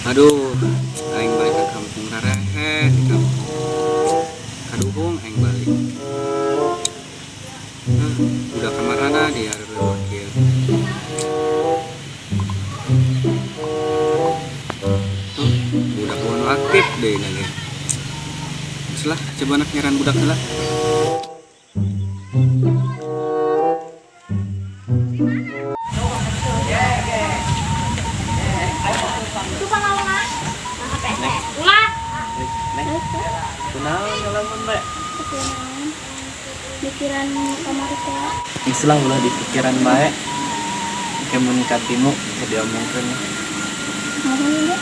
Aduh, aing balik ke kampung karehe di kampung. Kaduhung aing balik. Hah, udah kamarana dia areureun kieu. Tuh, budak nu aktif deh lagi. Geus lah, coba nak nyaran budak heula. Kunaon ngalamun bae? Pikiran kamari teh. Islah ulah dipikiran bae. Ke mun katimu teu diomongkeun. Mohon deh.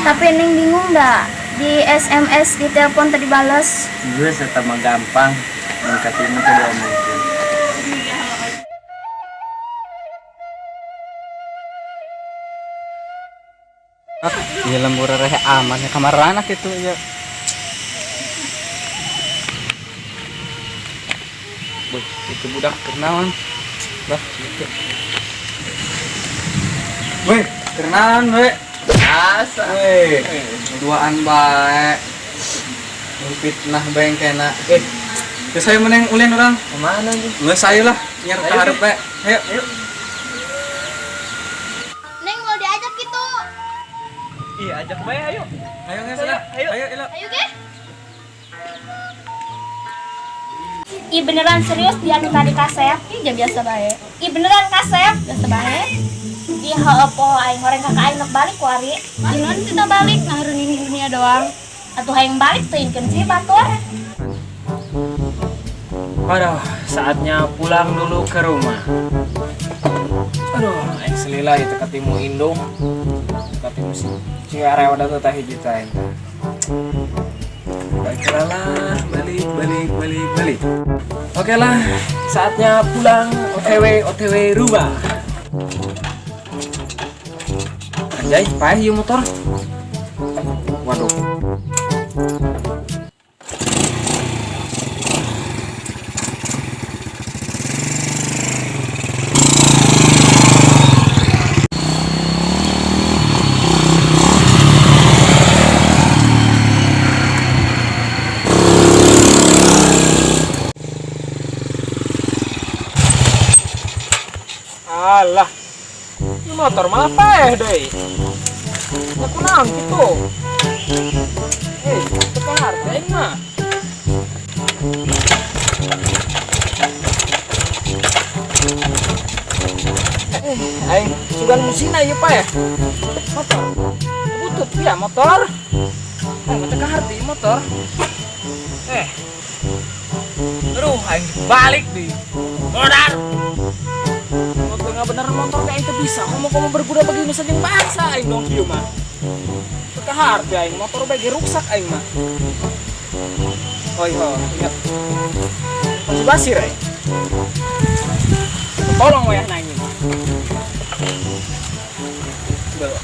Tapi Neng bingung dah. Di SMS, di telepon tadi bales. Geus eta mah gampang. Mun katimu teu diomongkeun. Iya lembur rehe aman ya kamarana kitu ya. Wih, itu budak kenaon. Bah, gitu. Weh, kenaon we. Asa. Weh, duaan bae. Fitnah bae kena. Eh, geus saya meneng ulin urang. Kemana nih? Geus saya lah, nyer ka Ayo, hareup bae. Ayo. Ayo. Neng mau diajak gitu. Iya, ajak bae ayo. Ayo geus lah. Ayo. Ayo, ayo. Ayo ge. Ih beneran serius dia nu tadi kasep. Ih jangan biasa bae. Ih beneran kasep, biasa bae. Ih heueuh poho aing horeng kakak aing nok balik kuari. Ih naon kita balik ngarunin dunia doang. Atuh hayang balik teuingkeun sih batur. Aduh, saatnya pulang dulu ke rumah. Aduh, aing selila itu ketemu indung. Ketemu si Ciarewa tuh tah hiji tah eta. Baiklah lah, balik, balik, balik, balik. Oke lah, saatnya pulang OTW, OTW rumah. Anjay, paeh ieu motor. Waduh. Alah, ini motor malah paeh deh. Ya kunaon gitu. Teu harga aing mah. Aing sugan musina ieu paeh. Motor. Butut ya motor. Aing mah teu kaharti motor. Aduh, aing balik di. Modar. Motor nggak bener motor kayak itu bisa. Komo-komo berguna bagi nusa jeung bangsa aing dong kieu mah. Teu kaharti aing motor bagi ruksak aing mah. Oh iya, ingat. Masih basir aing. Tolong wayah nangin.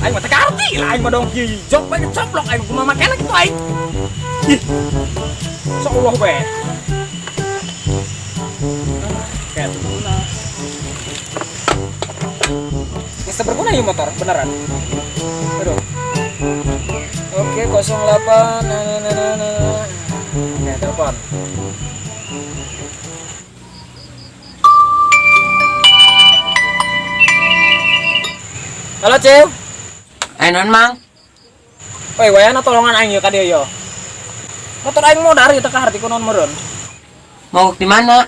Aing mah teu kaharti lah aing mah dong kieu. Jok bae coplok aing kumaha makena kitu aing. Ih. Sok Allah bae. Kayak berguna. Bisa berguna ya motor beneran. Aduh. Oke, 08 nah, nah, nah, nah, nah. Oke, telepon. Halo, Cil. Ayo non mang. Woi, wayana tolongan aing ya ka dieu yo. Motor aing modar ieu teh ka harti kunaon meureun. Mogok di mana?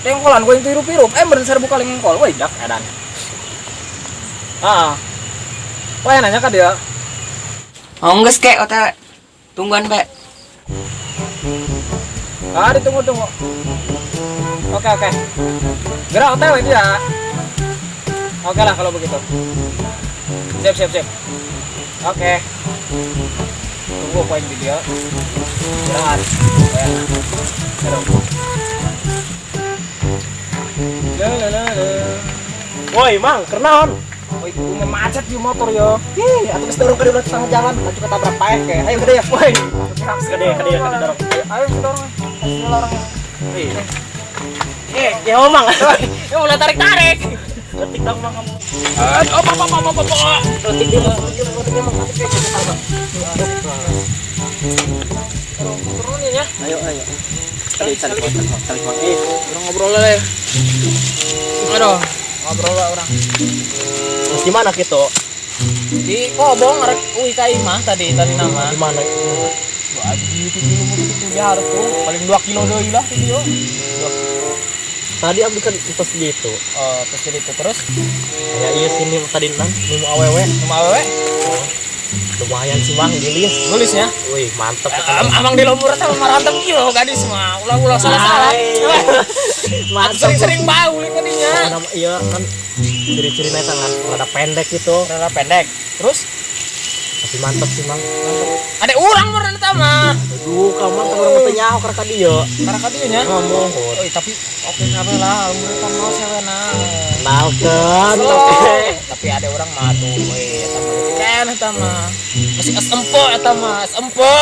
Dengkolan gue yang tirup-tirup, meureun 1000 kali ngengkol. Woi, dak edan. Heeh. Wah, nanya ka dia. Oh, geus kek OTW. Tungguan bae. Ah, ditunggu-tunggu. Oke, oke. Gerak OTW dia. Oke lah kalau begitu. Siap, siap, siap. Oke. Tunggu poin video. Gerak. La la la la. Woi, Mang, kenaon? Woi, gue macet di motor yo. Ih, atuh geus dorong ka dieu tengah jalan, maju ketabrak paeh ke. Ayo gede ya. Woi, gede, gede, gede dorong. Ayo dorong. Kasih lorong. Ya mang. Ya mulai tarik-tarik. Letik dong mang kamu. Oh, apa apa apa apa. Letik dia, letik dia, letik dia, Turunin ya. Ayo, ayo. Tarik, tarik, tarik, tarik, tarik. Orang ngobrol lah ya. Aduh, ngobrol lah orang. Terus gimana gitu? Di Kobong rek uih ka imah tadi tadi nama. Di mana? Dua itu kilo itu ya harus tuh paling 2 kilo deui lah video. Tadi abdi kan tos gitu. Oh, terus jadi itu terus Ya iya sini tadi nan nemu awewe. sama awewe Lumayan sih mang gelis. nulisnya. Wih, mantep. Amang di lembur sama marantem ieu gadis mah ulah-ulah salah-salah. Mantep. Sering-sering bau ulin kadinya. Nama iya kan ciri-ciri tangan rada pendek gitu. Rada pendek. Terus Tapi mantep sih mang. ada urang meureun eta mah. Aduh, kamu kan orang teu nyaho karena ka dieu. Karena kadieu nya. Ngomong. Oh, tapi oke kabeh lah, lembur eta mah sewena. Kenalkan. Oke. Oke. Tapi ada orang mah tuh, weh, eta mah kan eta mah. Masih es empo eta mah, es empo.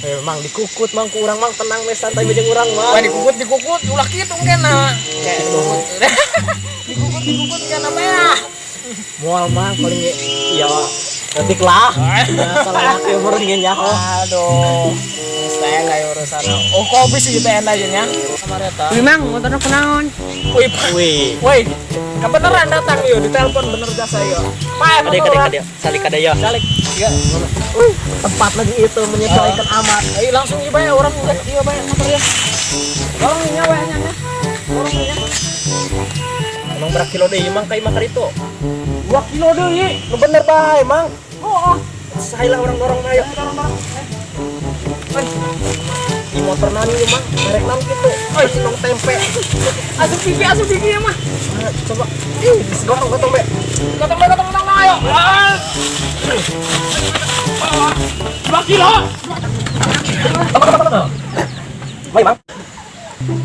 Memang dikukut mang ku urang mang tenang we santai we jeung urang Wah, mang. dikukut dikukut ulah kitu kena. Kayak dikukut. Dikukut dikukut kana mah. Moal mang paling ge ya letik lah. Ya salah laki umur ge nyaho. Aduh. Geus teh enggak urusan. Oh, kopi sih teh aja nya. Sama eta. Wih, Mang, motorna kunaon? Wih, Wih. woi, kebeneran datang yuk, ditelepon bener jasa yuk. Pak, Kade kade kade, salik kade ya. Salik. Iya. Tempat lagi itu menyesuaikan amat. Ayo langsung ieu bae orang iya bae motor ya. Tolong nya wae nya. Tolong nya. Emang berapa kilo deui mang ka imah itu? 2 kilo deui. Nu bener bae mang. Oh, oh. Sahilah orang dorong mah ayo. Dorong dorong. Di motor nani ieu mang, merek naon kitu. Oi, sinong tempe. Asup gigi, asup gigi ya mah. Coba. Ih, gotong gotong be. Gotong bae, gotong gotong ayo. 2 kilo. Bae mang.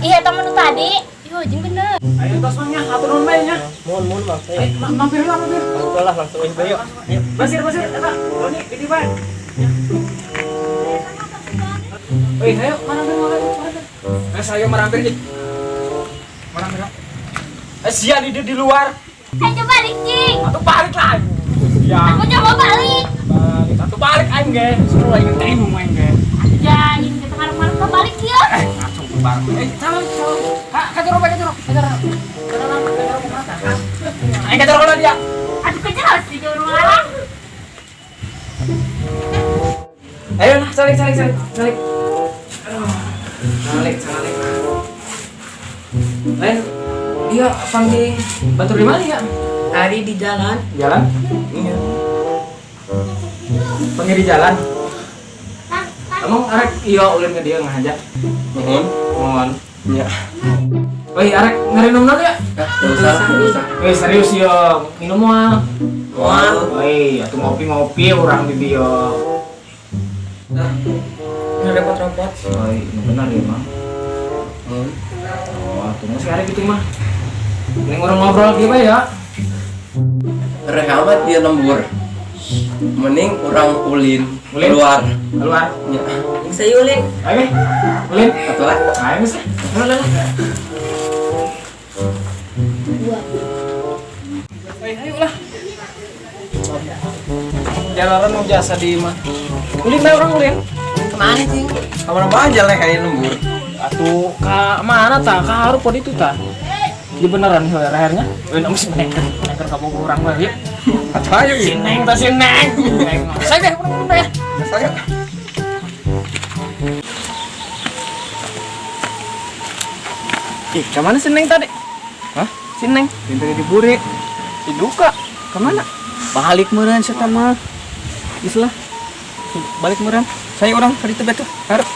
Iya temen nu tadi. Ih, jeung bener. Ayo tos mang nya, hatur nuhun bae nya. Mohon mohon mang. Eh, mampir lah mampir. Langsung lah langsung euy bae yuk. Ayo. Basir basir eta. Doni di bae. Wih, ayo marampir marampir marampir. Eh, saya marampir nih. Marampir. Eh, sia di luar. Ayo balik, Cing. Atuh balik lah. Ya. Aku coba balik. Balik, atuh balik aing ge. Suruh aing teh main ge. Ya, ini kita ngarep-ngarep ke balik ya. Eh, langsung bareng. Eh, calon calon. Kak, kajero bae kajero. Kajero. Kajero kajero kumaha? Aing kajero lah dia. Aduh kejar sih jauh rumah. Ayo nah, calik calik calik calik. Aduh. Calik calik. Lain dia panggil batur di mana ya? Tadi di jalan. Jalan? Iya. Panggil di jalan. Emang arek iya ulin ke dia ngaja. Nuhun. Mohon. Ya. Woi, arek ngarinum naon ya? Enggak usah, enggak usah. Woi, serius yo, minum moal. Moal. Woi, atuh ngopi-ngopi urang di dieu. Nah, ini repot-repot. Woi, ini benar ya, Mang. Nuhun. Oh, atuh masih arek gitu mah. Mending orang ngobrol kieu bae ya. Rehamat dia lembur. Mending orang ulin Ulin? keluar. Keluar. Ya. Yang saya ulin. Ayo, ulin. Atuh lah. Ayo sih. Ayo lah. Woi, ayo lah. Jalanan mau jasa di mah. Ulin bae orang ulin. Kemana, Cing? Kamar aja lah kayak lembur. Atuh ka mana ta? Ka harup pod itu ta. Dia beneran nih lehernya. Weh, namun si neng neng kamu kurang banget ya. Atuh ayo Si neng ta si neng. Neng. Saya deh, urang ulin ya. Saya. Ih, kemana si Neng tadi? Hah? Si Neng Yang tadi diburi. diduka. Kemana? Balik meureun sia mah. Geus lah. Balik meureun. Saya orang tadi teh tuh. Harap.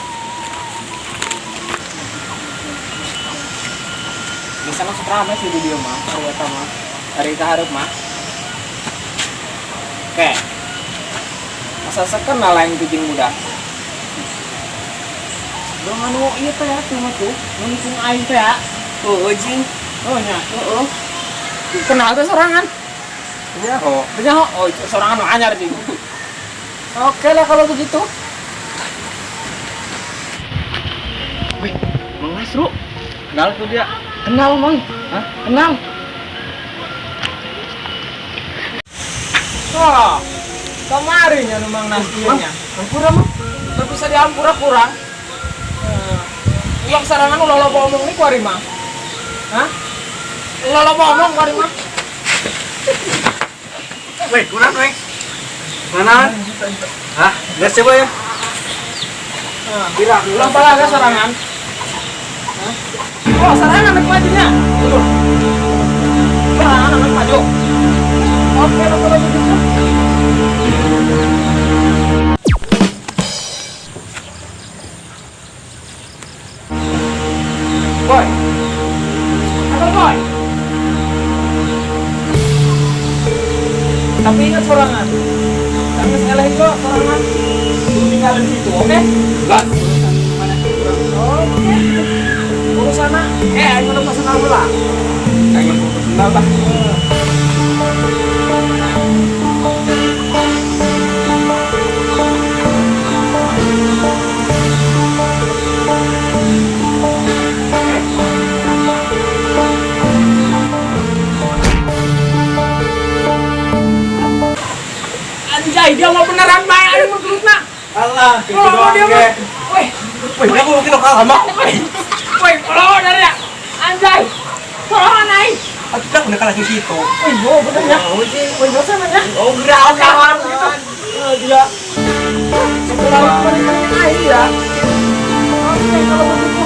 Di sana sok rame sih di dieu mah, hari eta mah. Hari ka hareup mah. Oke. Masa sekenal aing teh jeung budak. Dong anu ieu teh tuh mah tuh, nu nikung aing teh ya. Oh, Cing. Oh nya. Oh, oh. Kenal teh sorangan. Ya, oh. Teh nyaho. Oh, itu sorangan nu anyar jeung. Oke lah kalau begitu. Wih, Mang Nasru. Kenal tuh dia. Kenal, Mang. Hah? Kenal. Wah, kamari nya nu Mang Nas ieu nya. Ampura mah. Teu bisa diampura kurang. Ulah sarangan ulah loba omong nih kuari mah. Hah? Ulah loba omong kuari mah. Weh, kurang weh. Mana? Hah? Geus coba ya. Nah, ulah balaga sorangan. Hah? Oh, sarangan rek majunya. Tuh. Sarangan rek maju. Oke, lo kalau begitu. Boy. Apa boy? Tapi ingat sorangan. Jangan sekali kok sorangan. Lu tinggalin situ, oke? Enggak. Oke. Urusan ayo udah personal pula. Aing mau personal lah. Anjay, dia mau beneran bae aing mun terusna. Alah, gitu Oh, doang dia ge. mah. Weh, Weh, aku mungkin kalah mah. weh. Weh, tolongan dari ya. Anjay. Tolongan aing. Atuh kan udah kalah di situ. Wih, oh bener ya. Wih, dosa ya. Oh, gerak Kawan gitu. Dia. Sekolah balik aing ya. Oke, kalau begitu.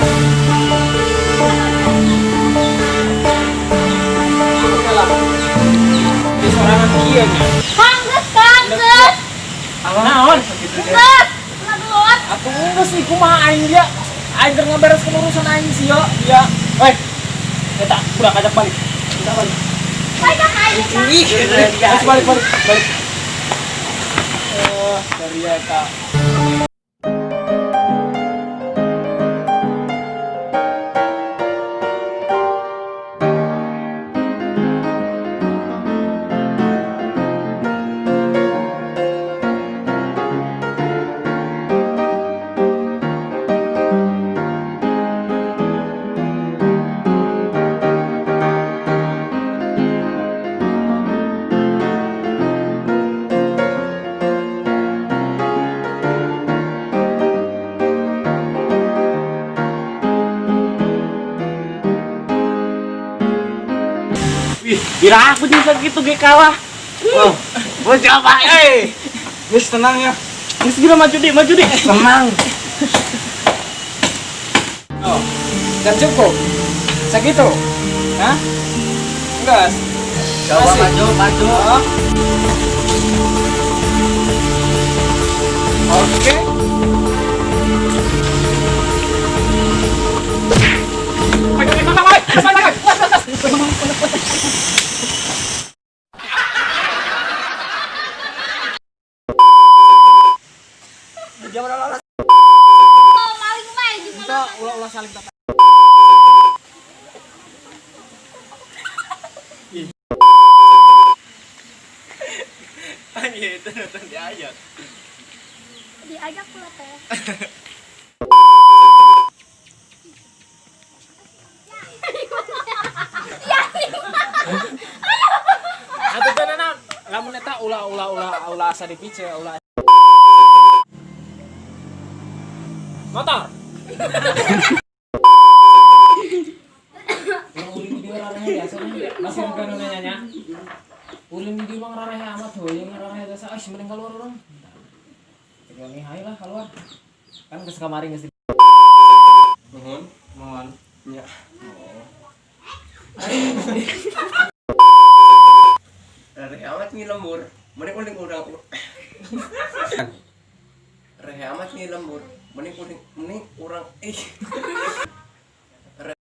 Oke lah. Di sorangan kieu nya. Kang, geus, Kang, geus. Naon? Geus. Ulah gelut. Atuh geus sih kumaha aing dia. Aing keur ngabereskeun urusan aing sih yo. Dia. Weh. Eta budak ajak balik. Kita balik. Baik, Kang, aing, Kang. Ih, balik balik balik. Dari eta. Wih, Kira aku bisa gitu ge kalah. Oh, gua siapa? Eh, geus tenang ya. Geus gila maju deh, maju deh. Tenang. Oh, dan cukup. Segitu. Hah? Enggak. Coba Masih. maju, maju. Oh. Oke. Oh, maling mah jeung Kita ulah-ulah saling tata. Anjir, itu nonton diajak. Diajak pula teh. Atuh teh naon? Lamun eta ulah ulah ulah ulah asa dipice, ulah motor. Urang ulin di dieu rareh biasa masih bukan nu nanya. Ulin di dieu mah rareh amat heueuh rareh jasa ah mending keluar urang. Cek nih hae lah keluar. Kan geus kamari geus Nuhun, mohon. Ya. Rareh amat nih lembur. Mending uling urang. Rareh amat nih lembur. Mending uling mending urang ih. Re-